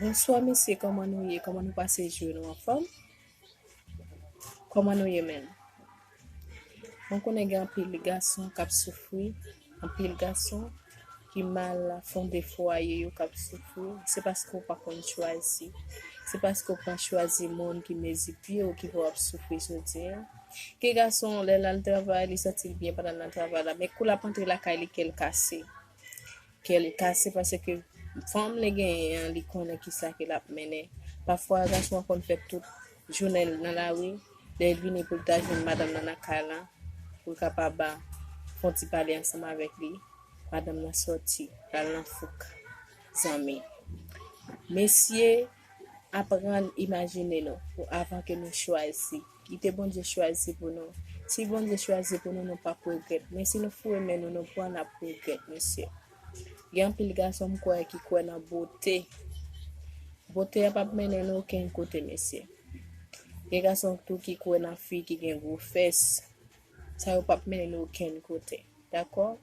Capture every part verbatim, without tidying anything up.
Bonswa mesye, kòman nou ye? Kòman nou pase jou nou, anfòm? Kòman nou ye menm? Mwen konnen gen anpil gason k ap soufri, anpil gason ki mal fonde fwaye yo k ap soufri. Se paske w pa konn chwazi. Se paske w pa chwazi moun ki mezi pye w ki fè w ap soufri jodi a. Gen gason, lè l al travay, li santi l byen pandan l nan travay la, men kou l ap antre lakay li, kè l kase. Kè l kase paske fanm li genyen an, li konnen kisa ke l ap mennen. Pafwa, gason an konn fè tout jounen l nan lari, lè l vini pou l ta jwenn madanm nan nan kay la, pou l kapab fè yon ti pale ansanm avèk li, madanm nan sòti, l al nan fouk zanmi. Mesye, aprann imajine nou pou avan ke nou chwazi. Kite Bondye chwazi pou nou. Si Bondye chwazi pou nou, nou p ap regrèt. Men si nou foure men nou, nou pran, n ap regrèt, mesye. Gen anpil gason m kwè ki kwè nan bote. Bote a p ap mennen nou okenn kote, mesye. Gen gason tou ki kwè nan fi ki gen gwo fès. Sa yo p ap mennen nou okenn kote. Dakò?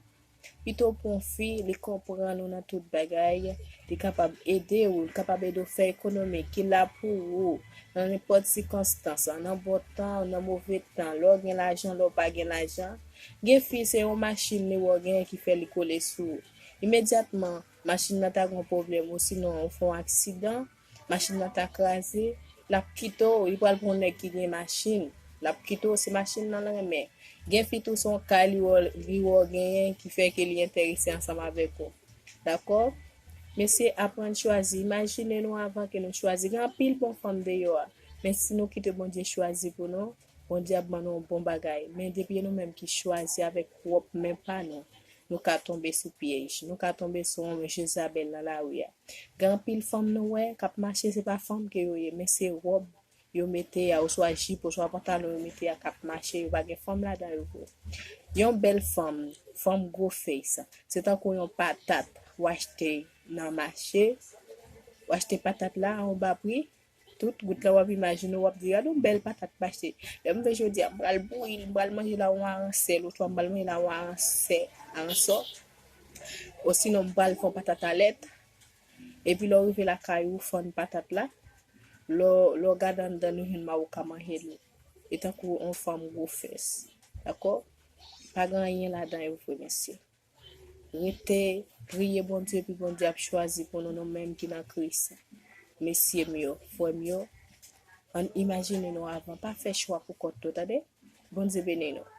Pito pou yon fi, li konprann ou nan tout bagay, li kapab ede w, li kapab ede w fè ekonomi ki la pou ou, nan nenpòt sikonstans, nan bon tan, nan move tan, lè w gen lajan, lè w pa gen lajan. Gen fi, se yon machin li wè w genyen ki fè li kole sou ou. Imedyatman, machin nan ta gen yon pwoblèm, osinon ou fè yon aksidan, machin nan ta kraze, l ap kite w, li pral pran yon nèg ki gen machin, l ap kite w, se machin nan l renmen. Gen fi tou, se yon kay li wè, li wè w genyen ki fè ke li enterese ansanm avèk ou. Dakò? Mesye, aprann chwazi. Imajine nou avan ke nou chwazi. Gen anpil bon fanm deyò a. Men si nou kite Bondye chwazi pou nou, Bondye ap ban nou yon bon bagay. Men depi e nou menm ki chwazi avèk pwòp men pa nou, nou ka tonbe sou pyèj. Nou ka tonbe sou yon Jezabèl nan lari a. Gen anpil fanm nou wè k ap mache, se pa fanm ke yo ye, men se wòb yo mete a, oswa jip, oswa pantalon yo mete a k ap mache, yo pa gen fanm ladan yo vre. Yon bèl fanm, fanm gwo fes, se tankou yon patat w achte nan mache, w achte patat la a yon ba pri, tout gout la w ap imajine, w ap di, "Gade yon bèl patat m achte." Lè m vle jodi a, m pral bouyi l, m pral manje l a yon aransèl, oswa m pral manje l a yon aransè, aransò. Osinon, m pral fè yon patat a lèt. Epi lè w rive lakay ou, fann patat la. Lè w, lè w gade anndan, nou jwenn mawoka manje l. E tankou yon fanm gwo fes. Dakò? Pa gen anyen ladan yo vre, mesye. Rete priye Bondye, epi Bondye ap chwazi pou nou, nou menm ki nan Kris. Mesye m yo, frè m yo, ann imajine nou avan. Pa fè chwa pou kont nou, tande? Bondye beni nou.